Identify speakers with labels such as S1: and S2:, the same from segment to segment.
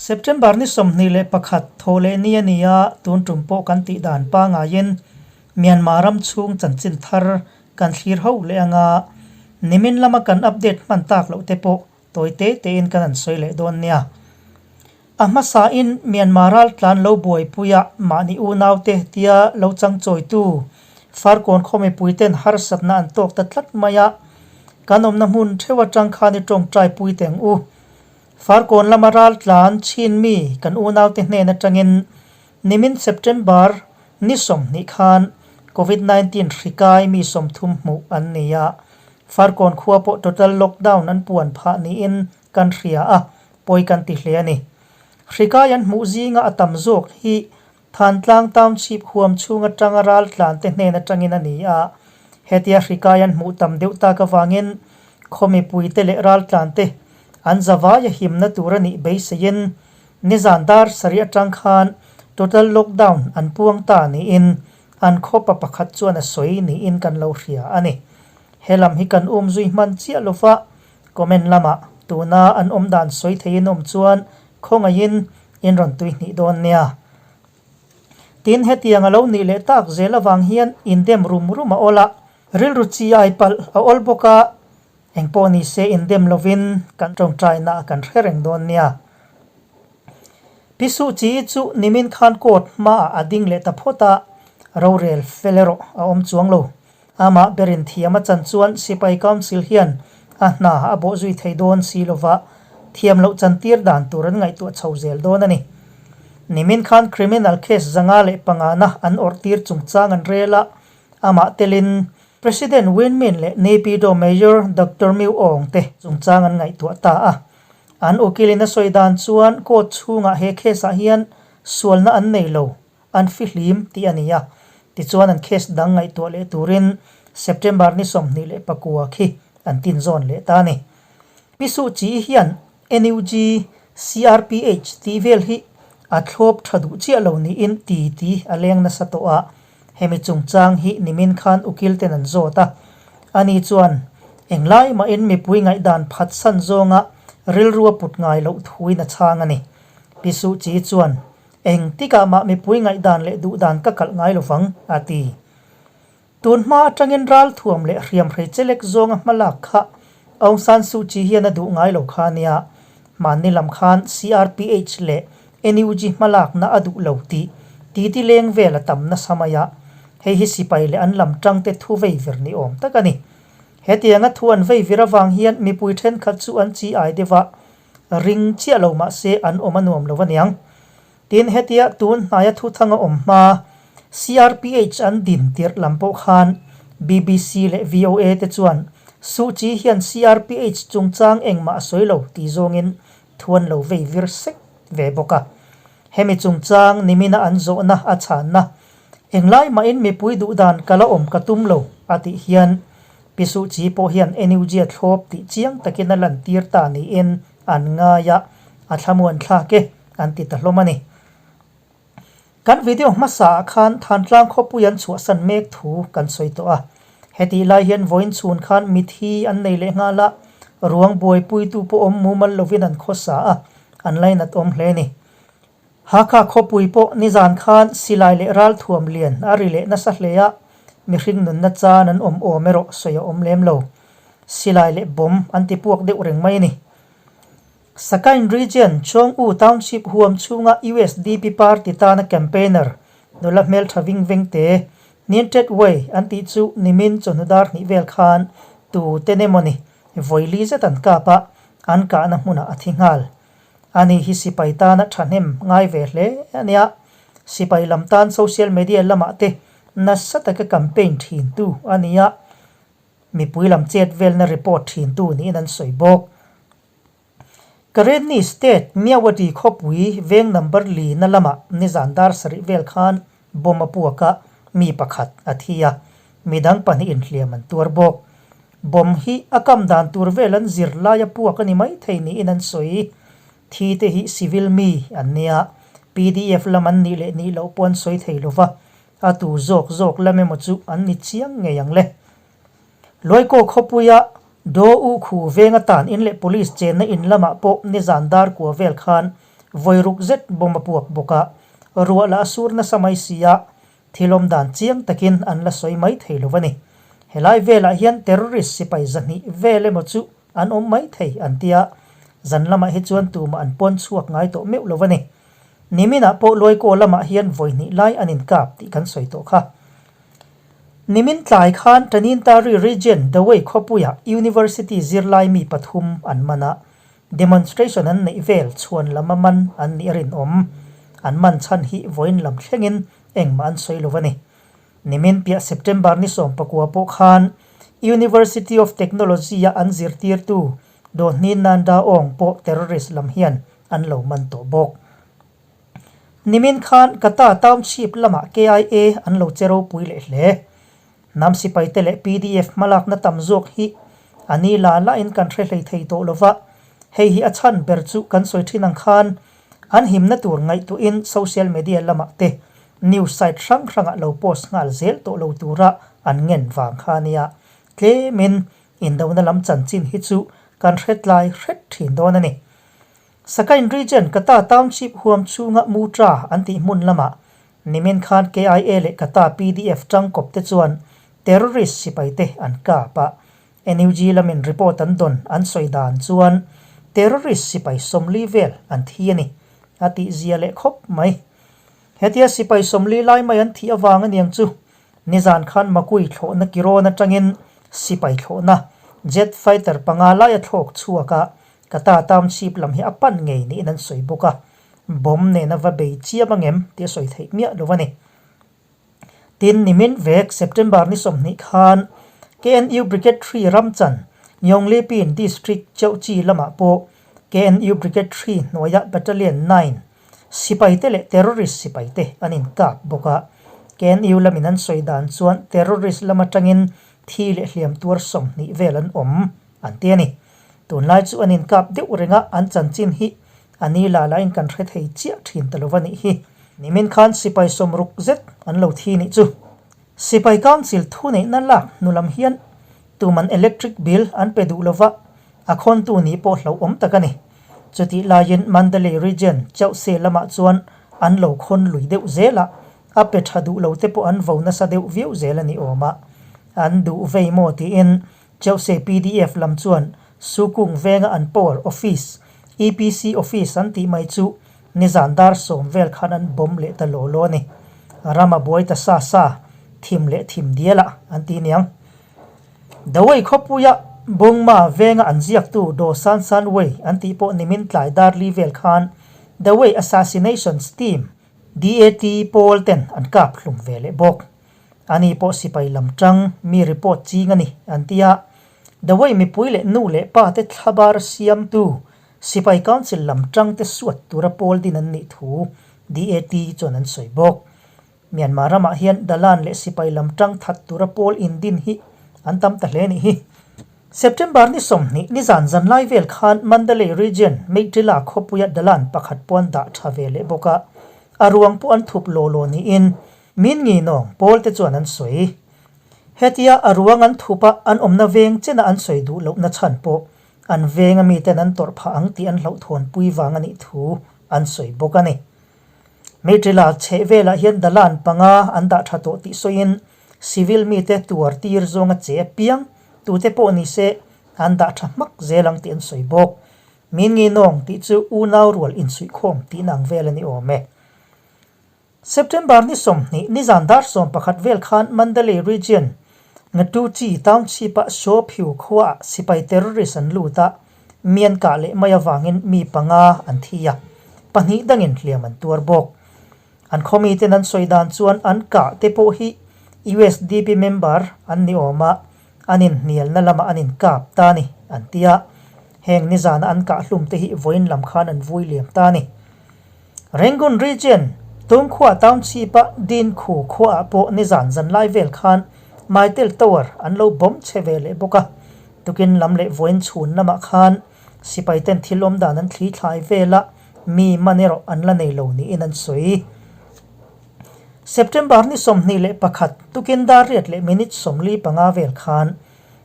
S1: September ni 21 Thawhlehni a ni a, tun tum pawh kan tih dan pangaiin Myanmar ram chhung chanchin thar kan thlir ho leh anga nimin lama kan update hman tak loh te pawh tawi te tein kan han sawi leh dawn nia. A hmasain Myanmar raltlan lo buaipuia mahni unaute tia lo changchawitu Farkawn khaw mipuiten harsatna an tawk ta tlat mai a, kan awmna hmun theuh atang khan i tawngtai pui teng u. Farkawn lama raltlan chin mi kan unaute hnen atangin nimin September ni 20 khan Covid 19 hri kai mi 30 hmuh an ni a, Farkawn khua pawh total lockdown an puan phah niin kan hria a, pawi kan ti hle a ni. Hri kai an hmuh zinga a tam zawk hi Thantlang Township huam chhung atanga raltlan te hnen atangin a ni a, hetia hri kai an hmuh tam deuh tak avangin khaw mipuite leh raltlan te an zavai a himna tur a nih beiseiin nizan dar sarih atang khan total lockdown an puang ta niin an khawpa pakhat chuan a sawi niin kan lo hria a ni. He lam hi kan umzui hman chiah lova Comment lamah tuna an awm dan sawi theiin awm chuan khawngaihin in rawn tui hnih dawn nia. Tin, hetiang a lo nih leh tak zel avang hian indem rum rum a awl a, rilru chi ai palh a awl bawk a, engpawh ni se indem lovin kan tawngtaina kan hre reng dawn nia. Pi Suh Chi chu nimin khan court hmaah a ding leh ta phawt a, rorel fel erawh a awm chuang lo. Amah berin thiam a chan chuan Sipai Council hian a hna a bawh zui thei dawn si lova, thiam loh chantir dan tur an ngaihtuah chho zel dawn a ni. Nimin khan criminal case 505 na an awrhtir chungchang an rel a, amah telin President Win Myint leh Naypyidaw Mayor Doctor Myu Aung te chungchang an ngaihtuah ta a. An ukilin a sawi dan chuan court chhungah he case ah hian sualna an nei lo. An fihlim tih a ni a, tichuan an case dang ngaihtuah leh turin September ni 29 khi an tinzawn leh ta a ni. Pi Suh Kyi hian NUG, CRPH tih vel hi a thlawp tha duh chiah lo niin ti ti a leng nasa tawh a, hemi chungchang hi nimin khan ukil ten an zawt a. Ani chuan englai mahin mipui ngaihdan phatsan zawnga rilru a put ngai loh thuin a chhang a ni. Pi Suh Kyi chuan Eng tikah mah mipui ngaihdan leh duhdan ka kalh ngai lovang, a ti. Tun hma atangin ralthuam leh hriamhrei chelek zawnga hmalak kha Aung San Suu Kyi hian a duh ngai lo kha nia. Hmanni lam khan CRPH leh NUG hmalakna a duh lo tih titi leng vel a tam nasa mai a, hei hi sipai leh an lam tangte thu vei vir ni awm tak a ni. Hetianga thu an vei vir avang hian mipui thenkhat chu an chi ai deuh a, Ring chiah lo mah se an awm a nuam lo aniang. Tin, hetia tun hnaia thuthang a awm hma CRPH an din tirh lam pawh khan BBC leh VOA te chuan Suh Kyi hian CRPH chungchang engmah a sawi lo tih zawngin thu an lo vei vir sek ve bawk a. Hemi chungchang nimina an zawhna a chhanna englai mahin mipui duhdan ka la awm ka tum lo a tih hian Pi Suh Kyi pawh hian NUG a thlawp tih chiang takin a lantir ta niin an ngai a, a thlamuan thlak e an ti ta hlawm a ni. Kan video hmasa ah khan Thantlang khawpui an chhuahsan mek thu kan sawi tawh a. Hetih lai hian vawiin chhun khan mithi an nei leh nghal a, ruang buaipuitu pawh awm mumal lovin an khawsa a, an lainat awm hle a ni. Hakha khawpui pawh nizan khan silai leh ralthuam lian a ri leh nasa hle a, mihring nunna chan an awm awm erawh sawi a awm lem lo. Silai leh bomb an ti puak deuh reng mai a ni. Sakain Region, Chawng-U Township huam chhunga usdp party tana campaigner nula hmeltha ving veng te, Nientet Way an tih chu nimin chawhnu dar hnih vel khan tu ten emawni vawi li zet an kap a, an kahna hmunah a thi nghal. Ani hi sipai tana thahnem ngai ve hle a nia. Sipai lam tan social media lamah te nasa taka campaign thintu a ni a, mipui lam chet velna report thintu niin an sawi bawk. Karenni State Myawaddy khawpui veng number li na lamah nizan dar sarih vel khan bomb a puak a, mi pakhat a thi a, midang pahnih inhliam an tuar bawk. Bomb hi a kam dan tur vel an zir lai a puak a ni maithei niin an sawi. Thi te hi civil mi an nia, pdf lam an nih leh nih loh pawh an sawi thei lova, a tu zawk zawk lam emaw chu an ni chiang ngei ang le. Luaikaw khawpuia Do U Khu veng atan in leh police chenna in lamah pawh nizan dar kua vel khan Vawi ruk zet bomb a puak bawk a, ruah lah a sur nasa mai si a, thil awm dan chiang takin an la sawi mai thei lo a ni. Helai velah hian terrorist sipai 200 vel emaw chu an awm mai thei an ti a, zan lamah hi chuan tumah an pawn chhuak ngai tawh meuh lo a ni. Niminah pawh Luaikaw lamah hian vawi hnih lai an inkap tih kan sawi tawh kha. Nimin tlai khan Tanintari Region Dawei khawpuiah University zirlai mi pathum an man a, demonstration an neih vel chhuan lam a man an nih a rinawm. An man chhan hi vawiin lam thlengin engmah an sawi lo a ni. Nimin piah September ni 19 pawh khan University of Technology-a an zirtirtu Dawhni Nanda Aung pawh terrorist lam hian an lo man tawh bawk. Nimin khan Kata Township lamah KIA an lo che ropui leh hle. Hnam sipaite leh pdf hmalakna tam zawk hi a ni la lahin kan hre hlei thei tawh lova, hei hi a chhan ber chu kan sawi thin ang khan an himna tur ngaihtuahin social media lamah te news site hrang hrangah lo post nghal zel tawh lo tura an ngen vang kha nia. Tlemin indona lam chanchin hi chu kan hre tlai hret thin dawn a ni. Sakain Region Kata Township huam chhunga Mutra an tih hmun lamah nimin khan KIA leh Kata pdf tangkawp te chuan terrorist sipai te an kap a. NUG lamin report an dawn an sawi dan chuan terrorist sipai 40 vel an thi a ni a tih zia leh khawp mai. Hetia sipai 40 lai mai an thih avang aniang chu nizan khan Makui thlawhna kirawn atangin sipai thlawhna jet fighter panga lai a thlawk chhuak a, Kata Township lam hi a pan ngei niin an sawi bawk a, bomb nena va bei chiam angem tih a sawi theih miah lo a ni. Tin, nimin vek September ni 20 khan KNU Brigade 3 Ramchan, Nyonglipin District Cheuhchi lamah pawh KNU Brigade 3 hnuaia Battalion 9 sipaite leh terrorist sipaite an inkap bawk a. KNU lamin an sawi dan chuan terrorist lam atangin thi leh hliam tuar 20 vel an awm an ti a ni. Tunlai chu an inkap deuh reng a, an chanchin hi a ni la lahin kan hre thei chiah thin ta lova nih hi. Nimin khan sipai 60 zet an lo thi nih chu. Sipai Council thuneihna lak hnu lam hian tuman electric bill an pe duh lova, a khawntu nih pawh hlauhawm tak a ni. Chutih laiin Mandalay Region Chauhse lamah chuan an lo khawn lui deuh zel a, a pe tha duh lo te pawh an vo nasa deuh viau zel a ni awm a. An duh vei maw tiin Chauhse pdf lam chuan Sukung venga an power office, EPC office an tih mai chu nizan dar 10 vel khan an bomb leh ta law law a ni. Ram a buai ta sa sa, thim leh thim dial a an ti niang. Dawei khawpuia Bungma venga an ziaktu Daw San San Wei an tih pawh nimin tlai dar li vel khan Dawei Assassinations Team, DAT, pawl ten an kap hlum ve leh bawk. Ani pawh sipai lam tang mi report ching a ni, an ti a. Dawei mipui leh nu leh pa te thlabar siamtu sipai council lam tang te suat tura pawl din an nih thu DAT chuan an sawi bawk. Myanmar ramah hian Dalan leh sipai lam tang that tura pawl indin hi an tam ta hle nih hi. September ni 20 nizan zanlai vel khan Mandalay Region Meiktila khawpuia Dalan pakhat pawh an dah tha ve leh bawk a, a ruang pawh an thup law law niin Min nginawng pawl te chuan an sawi. Hetia a ruang an thup a, an awmna veng chena an sawi duh lohna chhan pawh an venga miten an tawrh phah ang tih an hlauhthawnpui vang a nih thu an sawi bawk a ni. Meitrila chheh velah hian dalan panga an dah tha tawh tih sawiin civil mite tuar tir zawnga che apiang tute pawh ni se an dah tha hmak zel ang tih an sawi bawk. Min nginawng tih chu unau rual insuihkhawm tihna ang vel a ni awm e. September ni 20 nizan dar 11 vel khan Mandalay Region, Ngatuchi Township-a Shaw Phyu khuaah sipai terrorist an lut a, mian kah leh mai avangin mi panga an thi a, pahnih dangin hliam an tuar bawk. An khaw miten an sawi dan chuan an kah te pawh hi USDP member an ni awm a, an inhnialna lamah an inkap ta a ni, an ti a. Heng nizana an kah hlum te hi vawiin lam khan an vui liam ta a ni. Rangoon Region, Tungkhua Township-a Din Khu khuaah pawh nizan zanlai vel khan Mytel Tower an lo bomb che ve leh bawk a. Tukin lam leh vawiin chhun lamah khan sipaiten thil awm dan an thli thlai vel a, mi man erawh an la nei lo niin an sawi. September ni 21, tukin dar riat leh minute 45 vel khan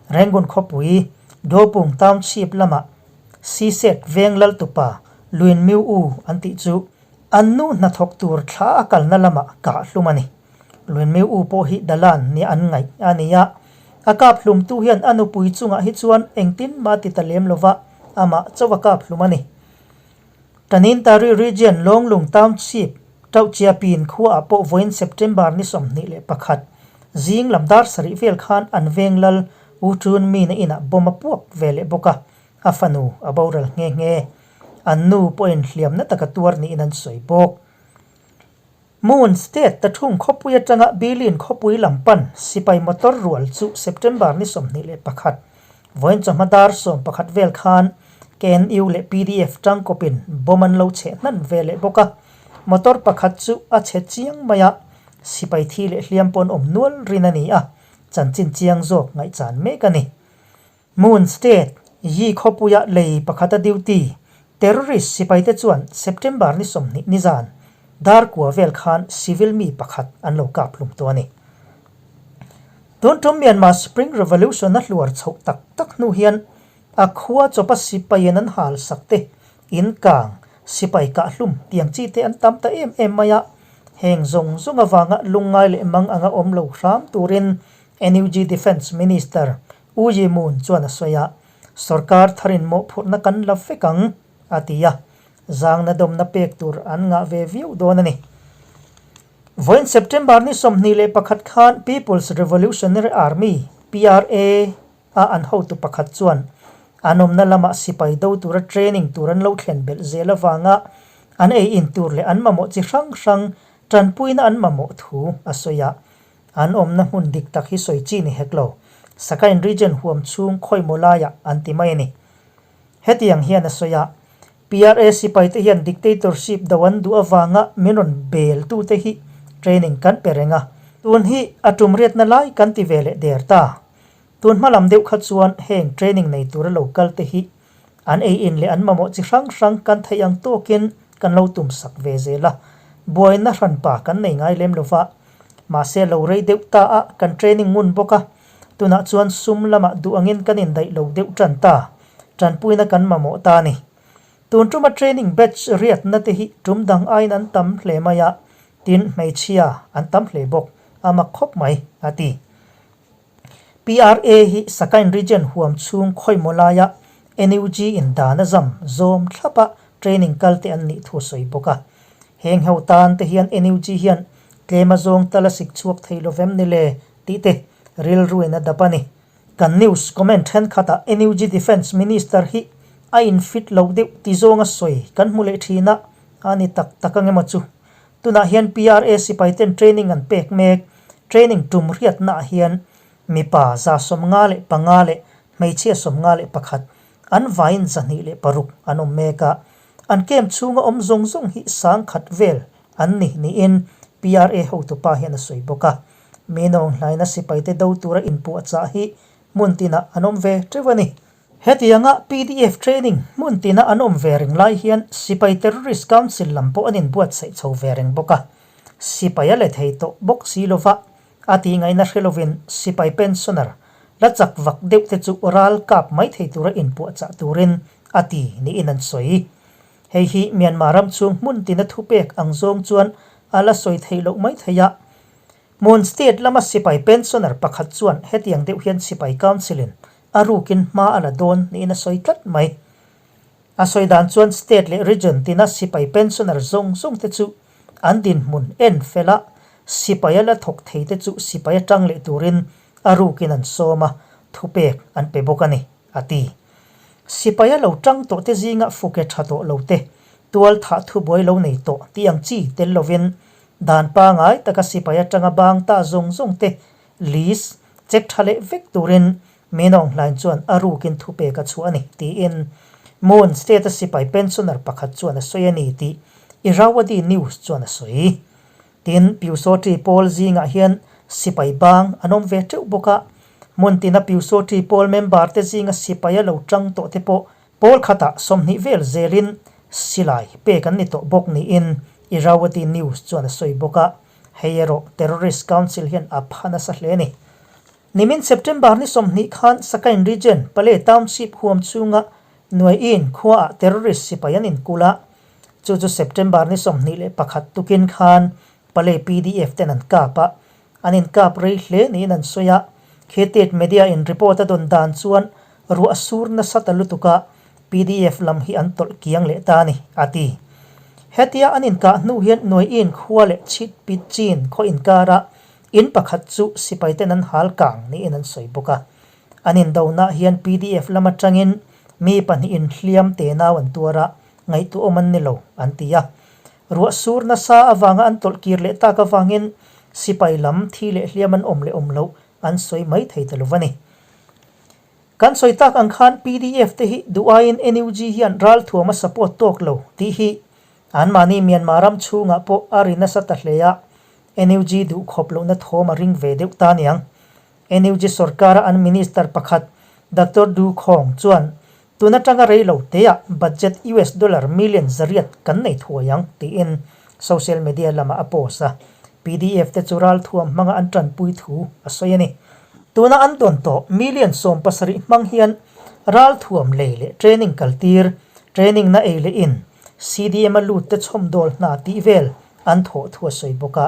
S1: Rangoon khawpui Dopung Township lamah Siset veng laltupa Lwin Myu U an tih chu an nu hnathawk tur thla a kalna lamah kah hlum a ni. Lwin Myu U pawh hi Dalan nia an ngaih a ni a, a kap hlumtu hian a nupui chungah hi chuan engtin mah ti ta lem lova amah chauh a kap hlum a ni. Tanintari Region Lawnglung Township Tauhchiapin khuaah pawh vawiin September ni 21 zing lam dar sarih vel khan an veng lal U Chun Mina inah bomb a puak ve leh bawk a, a fanu a boral nghe nghe. An nu pawhin hliamna taka tuar niin an sawi bawk. Moon State Tathung khawpui atanga Bilin khawpui lam pan sipai motor rual chu September ni 21, vawiin chawhma dar 11 vel khan KNU leh pdf tangkawpin bomb an lo cheh hnan ve leh bawk a, motor pakhat chu a chhe chiang mai a, sipai thi leh hliam pawh an awm nual rin a ni a, chanchin chiang zawk ngaihchan mek a ni. Moon State, Yi khawpuia lei pakhata duty, terrorist sipaite chuan September ni 20 nizan dar kua vel khan civil mi pakhat an lo kap hlum tawh a ni. Tun tum Myanmar Spring Revolution a hluar chhoh tak tak hnu hian a khua chawpa sipaiin an hal sak te, in kang, sipai kah hlum tiang chi te an tam ta em em mai a, heng zawng zawng avanga lungngai leh mang anga awm lo hram turin NUG Defence Minister U Yi Moon chuan a sawi a, Sorkar tharin mawhphurhna kan la vek ang, a ti a, zangna dawmna pek tur an ngah ve viau dawn a ni. Vawiin September ni 21 khan People's Revolutionary Army, PRA, a an hotu pakhat chuan an awmna lamah sipai do tura training tur an lo thlen belh zel avanga an ei in tur leh an mamawh chi hrang hrang tanpuina an mamawh thu a sawi a. An awmna hmun dik tak hi sawi chi ni hek lo. Sakain region huam chhung khawimaw laiah an ti mai a ni. Hetiang hian a sawi a, PRA sipaite hian dictatorship do an duh avanga min rawn bel tute hi training kan pe reng a. Tun hi a tum riatna lai kan ti ve leh der ta. Tun hma lam deuh kha chuan heng training nei tura lo kal te hi an ei in leh an mamawh chi hrang hrang kan theih ang tawkin kan lo tum sak ve zel a, buaina hranpa kan nei ngai lem lova. Mahse lo rei deuh ta a, kan training ngun bawk a, tunah chuan sum lamah duh angin kan indaih lo deuh tan ta, tanpuina kan mamawh ta a ni. Tun tuma training batch riatna te hi tum dang aiin an tam hle mai a, tin hmeichhia an tam hle bawk, a mak khawp mai, a ti. PRA hi Sakain Region huam chhung khawimaw laia NUG in dan a zam zawm thlap a training kal te an nih thu a sawi bawk a. Heng ho tan te hian NUG hian tlem a zawng tal a sik chhuak thei lo vem ni le tih te rilruin a dap a ni. Kan news comment thenkhatah NUG Defence Minister hi a in fit lo deuh ti zawnga sawi kan hmu leh thin a, a ni tak tak ang emaw chu. Tunah hian PRA sipai ten training an pek mek. Training tum riatnaah hian mipa 155 leh hmeichhia 51 an vaiin 206 an awm mek a. An camp chhunga awm zawng zawng hi 10,000 vel an ni niin PRA hotupa hian a sawi bawk a. Minawng hlaina sipaite do tura inpuahchah hi hmun tinah an awm ve teuh a ni. Hetianga pdf training hmun tina an awm ve reng lai hian Sipai Terrorist Council lam pawh an inbuatsaih chho ve reng bawk a. Sipai a let thei tawh bawk si lova, a tih ngaihna hre lovin Sipai pensioner la chak vak deuh te chu ral kap mai thei tura inpuahchah turin a ti niin an sawi. Hei hi Myanmar ram chhung hmun tina thupek ang zawng chuan a la sawi theih loh mai thei a. Mon State lama sipai pensioner pakhat chuan hetiang deuh hian sipai council-in a rukin hma a la dawn niin a sawi tlat mai. A sawi dan chuan state leh region tina sipai pensioner zawng zawng te chu an dinhmun en fel a, sipai a la thawk thei te chu sipai atang leh turin a rukin an sawm a, thupek an pe bawk a ni, a ti. Sipai a lo tang tawh te zinga fuke tha tawh lo te, tual thah thubuai lo nei tawh tih ang chi tel lovin dan pangai taka sipai atanga bang ta zawng zawng te list check tha leh vek turin Minawng Hlain chuan a rukin thupek a chhuah a ni, tiin Mon State-a sipai pensioner pakhat chuan a sawi a ni tih Irrawaddy News chuan a sawi. Tin, Pyusawṭi pawl zingah hian sipai bang an awm ve teuh bawk a, hmun tina Pyusawṭi pawl member te zinga sipai a lo tang tawh te pawh pawl khatah 20 vel zelin silai pek an ni tawh bawk niin Irrawaddy News chuan a sawi bawk a. Hei erawh Terrorist Council hian a pha nasa hle a ni. Nimin September ni 20 khan Sakain Region, Pale Township huam chhunga Nuaiin khuaah terrorist sipai an inkulh a, chu chu September ni 21 tukin khan Pale pdf ten an kap a, an inkap rei hle niin an sawi a. Khetet media in report a dawn dan chuan ruah sur nasa ta lutuk a, pdf lam hi an tawlh kiang leh ta a ni, a ti. Hetia an inkah hnu hian Nuaiin khua leh Chhitpit chin khaw inkara in pakhat chu sipai ten an hal kang niin an sawi bawk a. An indonaah hian pdf lam atangin mi pahnihin hliam te nau an tuar a, ngaihtuahawm an ni lo, an ti a. Ruah sur nasa avanga an tawlh kir leh tak avangin sipai lam thi leh hliam an awm leh awm loh an sawi mai thei ta lo va ni. Kan sawi tak ang khan pdf te hi duh aiin NUG hian ralthuam a support tawk lo tih hi anmahni Myanmar ram chhungah pawh a ri nasa ta hle a, NUG duh khawp lohna thawm a ring ve deuh ta niang. NUG sorkara an minister pakhat Doctor Du Khawng chuan tun atanga rei lo teah budget US dollar million zariat kan nei thuai ang tiin social media lamah a post a, pdf te chu ralthuam hmanga an tanpui thu a sawi a ni. Tuna an dawn tawh million 70 hmang hian ralthuam lei leh training kaltir, training na ei leh in, CDM a lut te chhawmdawl hna tih vel an thawh thu a sawi bawk a.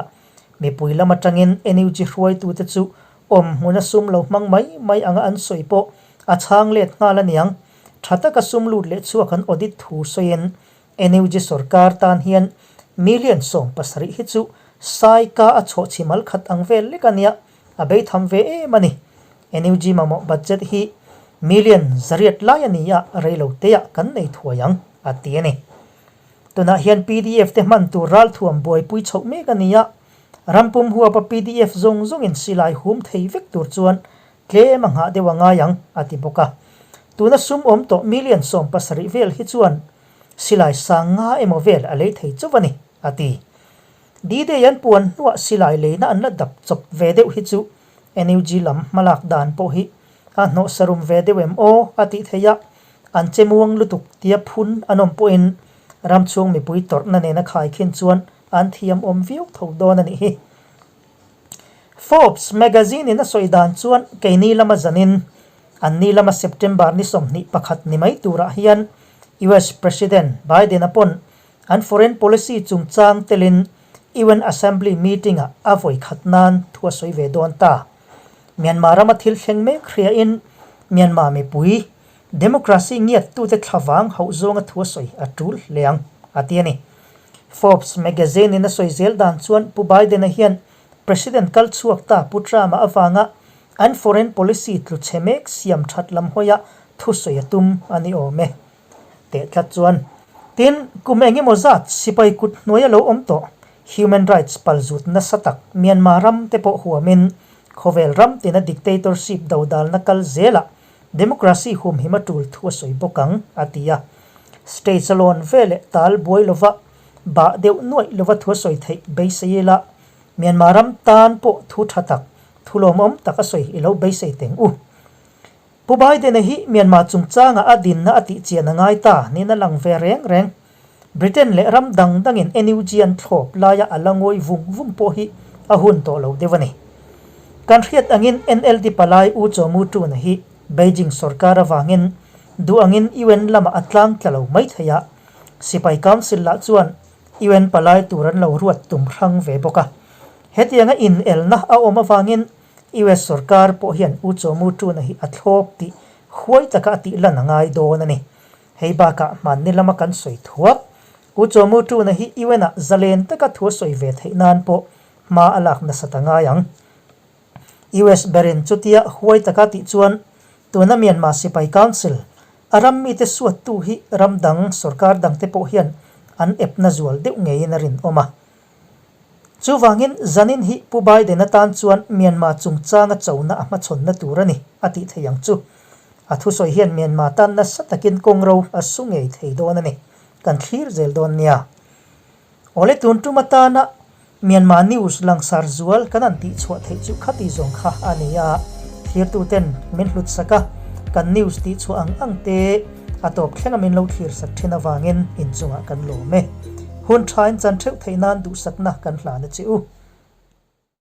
S1: Mipui lam atangin NUG hruaitute chu awm hmuna sum lo hmang mai mai anga an sawi pawh a chhang let nghal a niang. Tha taka sum lut leh chhuak an audit thu sawiin NUG sorkar tan hian million 70 hi chu Saika a chhawh chhimal khat ang vel lek a nia, a beitham ve em a ni. NUG mamawh budget hi million 800 lai a ni a, reiloteah kan nei thuai ang, a ti a ni. Tunah hian pdf te hman tur ralthuam buaipui chhoh mek a ni a, rampum huapa pdf zawng zawngin silai hum thei vek tur chuan tlem a nghah deuh a ngai ang, a ti bawk a. Tuna sum awm tawh million 70 vel hi chuan silai sang nga emaw vel a lei thei chauh a ni, a ti. D-Day an puan hnuah silai leina an la dap chawp ve deuh hi chu NUG lam hmalak dan pawh hi a hnawhsarum ve deuh em aw a tih theih a, an che muang lutuk tia phun an awm pawhin ramchhung mipui tawrhna nena khaikhin chuan an thiam awm viau tho dawn a nih hi. Forbes magazine in a sawi dan chuan keini lama zanin, anni lama September ni 21 ni mai turah hian US President Biden-a pawn an foreign policy chungchang telin UN Assembly meeting-ah a vawi khat nan thu a sawi ve dawn ta. Myanmar rama thil thleng mek hriain Myanmar mipui democracy ngiattute thlavang hauh zawnga thu a sawi a tul hle ang, a ti a ni. Forbes magazine-in a sawi zel dan chuan Pu Biden-a hian President kal chhuak ta Pu Trump-a avanga an foreign policy tlu chhe mek siam that lam hawia thu sawi a tum a ni awm e. Teh tlat chuan, tin, kum eng emaw zat sipai kut hnuai a lo awm tawh, human rights palzut nasa tak Myanmar ram te pawh huamin khawvel ram tina dictatorship dodalna kal zelah democracy humhim a tul thu a sawi bawk ang, a ti a. Stage a lawn ve leh tal buai lova bah deuh nuaih lova thu a sawi theih beisei ila Myanmar ram tan pawh thu tha tak, thu lawmawm tak a sawi i lo beisei teng u. Pu Biden-a hi Myanmar chungchanga a dinna a tihchian a ngai ta niin a lang ve reng reng. Britain leh ram dang dangin NUG an thlawp laia a la ngawi vung vung pawh hi a hun tawh lo deuh a ni. Kan hriat angin NLD palai U Chaw Mu Tun-a hi Beijing sorkar avangin duh angin UN lamah a tlang tla lo mai thei a, Sipai Council lah chuan UN palai tur an lo ruat tum hrang ve bawk a. Hetianga inelna a awm avangin US sorkar pawh hian U Chaw Mu Tuna hi a thlawp tih huai taka a tih lan a ngai dawn a ni. Hei bakah hmanni lama kan sawi thuak, U Chaw Mu Tuna hi UN ah zalen taka thu a sawi ve theih nan pawh hma a lak nasat a ngai ang. US berin chutia huai taka tih chuan tuna Myanmar Sipai Council a ram mite suattu hi ram dang sorkar dangte pawh hian an epna zual deuh ngeiin a rinawm a. Chuvangin zanin hi Pu Biden atan chuan Myanmar chungchanga chona a hmachhawnna tur a ni, a tih thei ang chu. A thusawi hian Myanmar tan nasa takin kawngro a su ngei thei dawn a ni. Kan thlir zel dawn nia. Awle tun tum atana Myanmar news langsar zual kan han tihchhuah theih chu khati zawng kha a ni a, thlirtuten min hlutsak a, kan news tihchhuah ang ang te a tawp thlenga min lo thlirsak thin avangin inchungah kan lawm e. Hun thain chan theuh theih nan duhsakna kan hlan a che u.